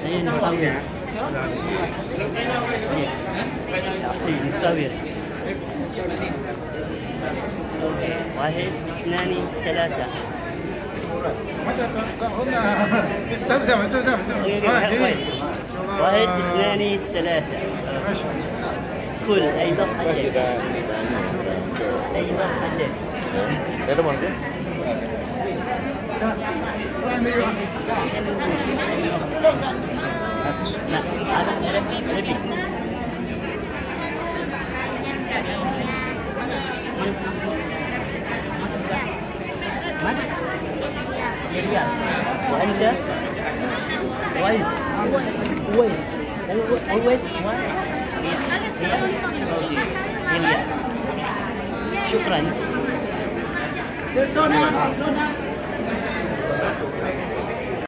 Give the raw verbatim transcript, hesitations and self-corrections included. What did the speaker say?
Ini musawir. Ini musawir. Wahid, isnani, salasa. Sama, sama, sama, sama. Iya, iya, iya. Wahid, isnani, salasa. Masya Allah. Cool, I love Aceh. I love Aceh. Saya teman tu. Nah, ada, ada, ada. من؟ إلياس. وأنت؟ أويس. أويس. أويس. و-، إلياس. شكرًا.